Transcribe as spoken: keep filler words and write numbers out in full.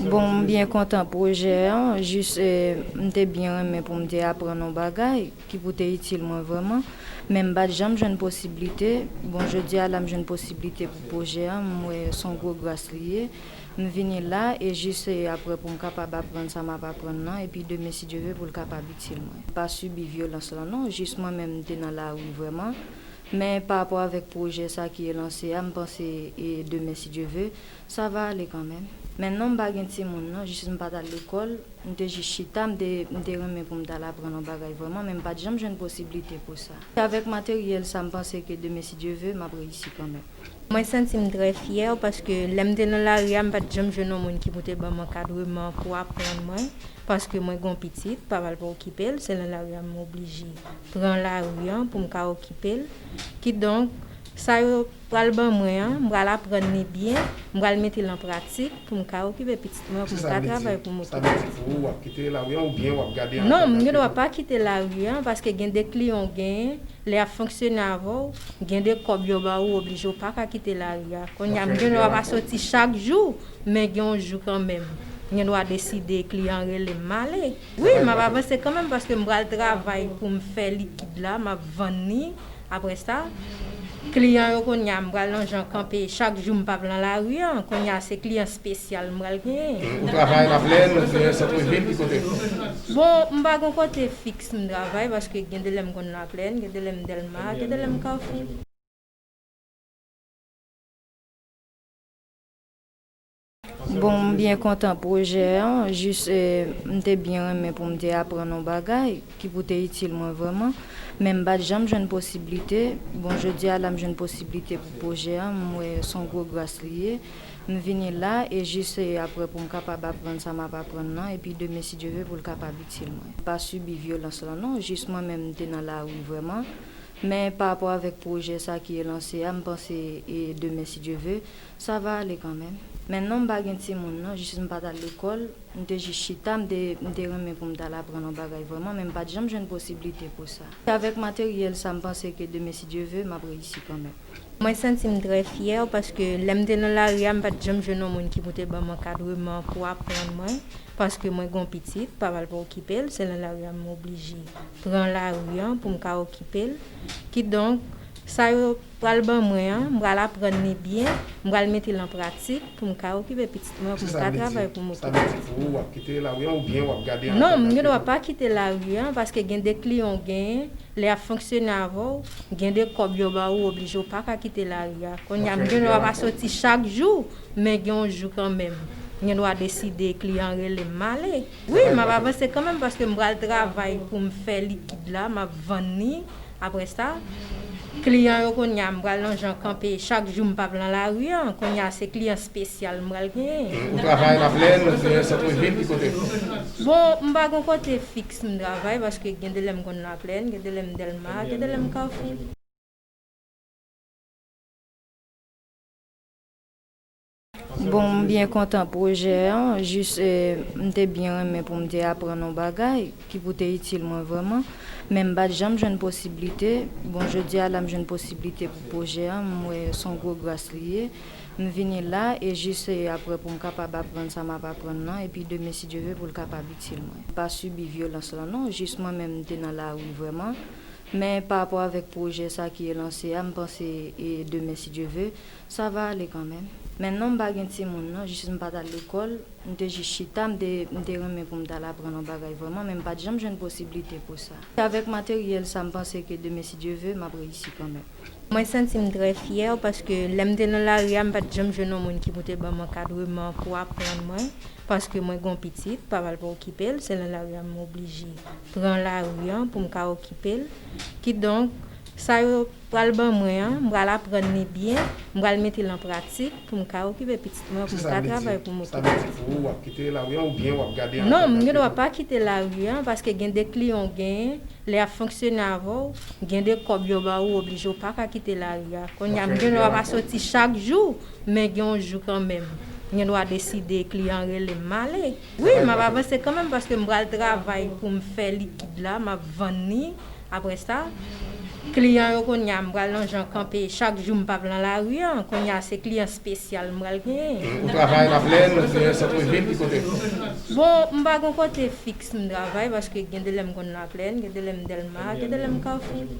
Bon, m byen kontan pwojè an, jis, eh, m te byen renmen pou m te aprann yon bagay ki pou te itil mwen vrèman, men m pa t janm jwenn posiblite. Bon, jodi a la m jwenn posiblite pou pwojè an, m wè se yon gwo gras li ye. M vini la e jis, eh, apre pou m kapab aprann sa m ap aprann nan, epi demen si Dye ve pou l kapab itil mwen. M pa sibi vyolans lan non, jis mwen menm m te nan lari vrèman. Men pa rapò avèk pwojè sa ki e lanse a, m panse, eh, demen si Dye ve, sa va ale kanmenm. Men non, m pa gen timoun non, jis m pa t al lekòl, m te jis chita, m te, m te renmen pou m t al aprann yon bagay vrèman, men m pa t janm jwenn posiblite pou sa. Avèk materyèl sa, m panse ke demen si Dye ve, m ap reyisi kanmenm. Mwen santi m trè fyè paske lè m te nan lari a, m pa t janm jwenn yon moun ki pou te ban m ankadreman pou aprann mwen, paske mwen gen yon pitit, pa m al pa okipe l, se nan lari a m oblije pran lari an pou m ka okipe l. Kidonk, sa yo pral ban mwen an, m pral aprann li byen, m pral mete l an pratik pou m ka okipe pitit mwen, pou m ka travay, pou m okipe pitit mwen. Sa vle di pou ou, w ap kite lari an oubyen w ap gade an... Non, m gen dwa pa kite lari an, paske gen de kliyan w genyen, lè y ap fonksyone avè w, gen de kòb yo ba ou, w oblije w pa ka kite lari a. Kounye a, m gen dwa pa soti chak jou, men gen yon jou kanmenm, m gen dwa deside kliyan an rele m, m ale. Wi, m ap avanse kanmenm paske m pral travay pou m fè likid la, m ap vann li. Apre sa, kliyan yo kounye a, m pral nan jan kanpe, chak jou m p ap nan lari an. Kounye a, se kliyan espesyal m pral genyen. Ou travay Laplèn, oubyen Santvil, ki kote? Bon, m pa gen kote fiks m travay, paske gen de lè m konn Laplèn, gen de lè m Dèlma, gen de lè m Kafou. Bon, m byen kontan pwojè an, jis, eh, m te byen renmen pou m te aprann yon bagay ki pou te itil mwen vrèman, men m pa t janm jwenn posiblite. Bon, jodi a la m jwenn posiblite pou pwojè an, m wè se yon gwo gras li ye. M vini la e jis, eh, apre pou m kapab aprann sa m ap aprann nan, epi demen si Dye ve pou l kapab itil mwen. M pa sibi vyolans lan non, jis mwen menm m te nan lari vrèman. Men pa rapò avèk pwojè sa ki e lanse a, m panse, eh, demen si Dye ve, sa va ale kanmenm. Men non, m pa gen timoun non, jis m pa t al lekòl, m te jis chita, m te, m te renmen pou m t al aprann yon bagay vrèman, men m pa t janm jwenn posiblite pou sa. Avèk materyèl sa, m panse ke demen si Dye ve, m ap reyisi kanmenm. Mwen santi m trè fyè paske lè m te nan lari a, m pa t janm jwenn yon moun ki pou te ban m ankadreman pou aprann mwen, paske mwen gen yon pitit, pa m al pa okipe l, se nan lari a m oblije pran lari an pou m ka okipe l. Kidonk, sa yo pral ban mwen an, m pral aprann li byen, m pral mete l an pratik pou m ka okipe pitit mwen, pou m ka travay, pou m okipe pitit mwen. Sa vle di pou ou, w ap kite lari an oubyen w ap gade an... Non, m gen dwa pa kite lari an, paske gen de kliyan w genyen, lè y ap fonksyone avè w, gen de kòb yo ba ou, w oblije w pa ka kite lari a. Kounye a, m gen dwa pa soti chak jou, men gen yon jou kanmenm, m gen dwa deside kliyan an rele m, m ale. Wi, m ap avanse kanmenm paske m pral travay pou m fè likid la, m ap vann li. Apre sa, kliyan yo kounye a, m pral nan jan kanpe, chak jou m p ap nan lari an. Kounye a, se kliyan espesyal m pral genyen. Ou travay Laplèn, oubyen Santvil, ki kote? Bon, m pa gen kote fiks m travay, paske gen de lè m konn Laplèn, gen de lè m Dèlma, gen de lè m Kafou. Bon, m byen kontan pwojè an, jis, eh, m te byen renmen pou m te aprann yon bagay ki pou te itil mwen vrèman, men m pa t janm jwenn posiblite. Bon, jodi a la m jwenn posiblite pou pwojè an, m wè se yon gwo gras li ye. M vini la e jis, eh, apre pou m kapab aprann sa m ap aprann nan, epi demen si Dye ve pou l kapab itil mwen. M pa sibi vyolans lan non, jis mwen menm m te nan lari vrèman. Men pa rapò avèk pwojè sa ki e lanse a, m panse, eh, demen si Dye ve, sa va ale kanmenm. Men non, m pa gen timoun non, jis m pa t al lekòl, m te jis chita, m te, m te renmen pou m t al aprann yon bagay vrèman, men m pa t janm jwenn posiblite pou sa. Avèk materyèl sa, m panse ke demen si Dye ve, m ap reyisi kanmenm. Mwen santi m trè fyè paske lè m te nan lari a, m pa t janm jwenn yon moun ki pou te ban m ankadreman pou aprann mwen, paske mwen gen yon pitit, pa m al pa okipe l, se nan lari a m oblije pran lari an pou m ka okipe l. Kidonk, sa yo pral ban mwen an, m pral aprann li byen, m pral mete l an pratik pou m ka okipe pitit mwen, pou m ka travay, pou m okipe pitit mwen. Sa vle di pou ou, w ap kite lari an oubyen w ap gade an... Non, m gen dwa pa kite lari an, paske gen de kliyan w genyen, lè y ap fonksyone avè w, gen de kòb yo ba ou, w oblije w pa ka kite lari a. Kounye a, m gen dwa pa soti chak jou, men gen yon jou kanmenm, m gen dwa deside kliyan an rele m, m ale. Wi, m ap avanse kanmenm paske m pral travay pou m fè likid la, m ap vann li. Apre sa, Kliyan yo kounye a, m pral nan jan kanpe chak jou, m p ap nan lari an. Kounye a se kliyan espesyal m pral genyen. Ou travay Laplèn, oubyen Santrevil, ki kote? Bon, m pa gen kote fiks m travay, paske gen de lè m konn Laplèn, gen de lè m Dèlma, gen de lè m Kafou.